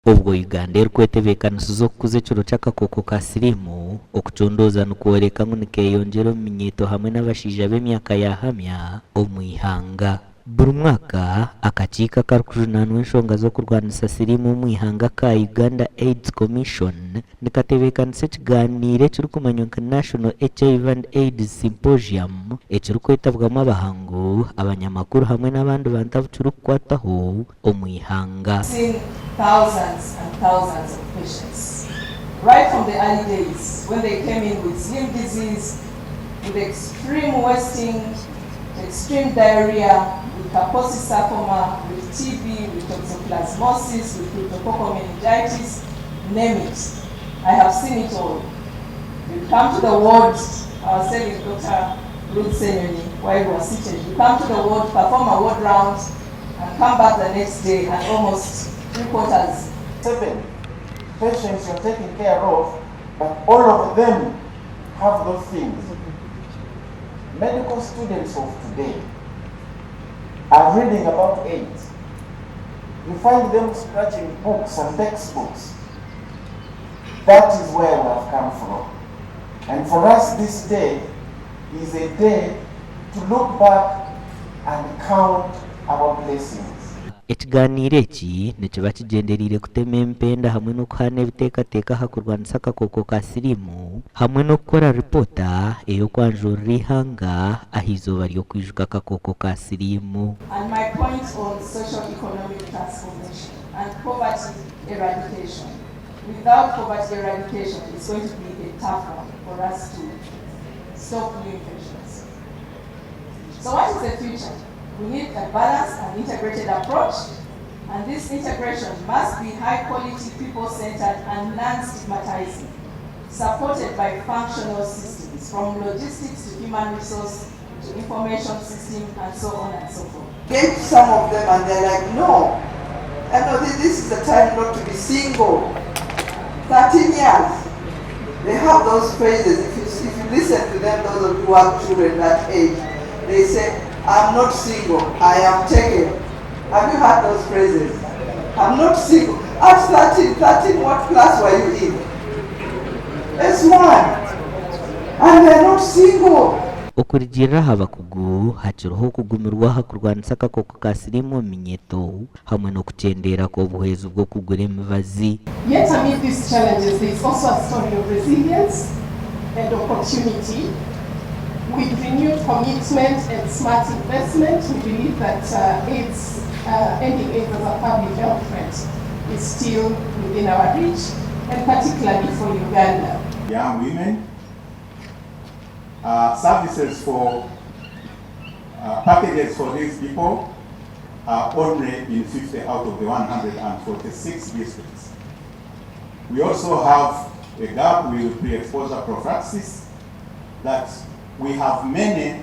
Obwo Uganda erikwetebeekanisiza okukuza ekiro ky'akakooko ka siriimu, okucondooza nikworeka ngu nikeeyongyera omu minyeeto hamwe n'abashaija b'emyaka ya hamya omu ihanga. Buri mwaka, akakiiko akarikujunaanwa enshonga z'okurwanisa siriimu omu ihanga aka Uganda AIDS Commission nikatebeekanisa ekigaaniiro ekirikumanywa nka National HIV and AIDS Symposium ekirikwetabwamu abahangu, abanyamakuru hamwe n'abandi bantu abu kirikukwataho omu ihanga. Seen thousands and thousands of patients right from the early days when they came in with slim disease, with extreme wasting, extreme diarrhea, with Kaposi sarcoma, with TB, with toxoplasmosis, with cryptococcal meningitis, name it. I have seen it all. You come to the ward, I was telling Dr. Ruth Senyonyi while we were seated, you come to the ward, perform a ward round, and come back the next day and almost 3/4 Seven patients you're taking care of, but all of them have those things. Medical students of today are reading about AIDS. You find them scratching books and textbooks. That is where we have come from. And for us, this day is a day to look back and count our blessings. Ekigaaniiro eki nikiba kigyendereire kutema empenda hamwe n'okuhaana ebiteekateeko aha kurwanisa akakooko ka siriimu hamwe n'okukora ripoota ey'okwanjurira eihanga aha izooba ry'okwijuka akakooko ka siriimu. And my point on social economic transformation and poverty eradication. Without poverty eradication, it's going to be a tough one for us to stop new infections. So what is the future? We need a balanced and integrated approach, and this integration must be high quality, people-centered, and non-stigmatizing, supported by functional systems, from logistics to human resource to information system, and so on and so forth. Get some of them and they're like, no, I know this, this is the time not to be single. 13 years. They have those phrases. If you listen to them, those of you who have children that age, they say, I'm not single, I am taken. Have you heard those phrases? I'm not single. At 13, 13, what class were you in? S1. And they're not single. Okurugiirira aha bakugu, hakiriho okugumirwa aha kurwanisa akakooko ka siriimu omu minyeeto hamwe n'okukyendeera kw'obuhwezi bw'okugura emibazi. Yet amid these challenges, there is also a story of resilience and opportunity. With renewed commitment and smart investment, we believe that AIDS, ending AIDS as a public health threat is still within our reach, and particularly for Uganda. Young women, services for packages for these people are only in 50 out of the 146 districts. We also have a gap with pre-exposure prophylaxis that we have many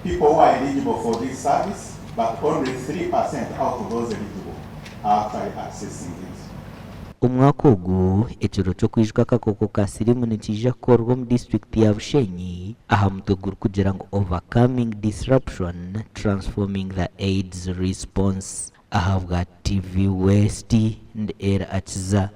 people who are eligible for this service, but only 3% out of those eligible are actually accessing it. Omwaka ogu, ekiro ky'okwijuka akakooko ka siriimu nikiija kukorwa omu disiturikiti ya Bushenyi aha mutwe gurikugira ngu Overcoming Disruption, Transforming the AIDS Response. Ahabwa TV West, ndi Elly Akiza.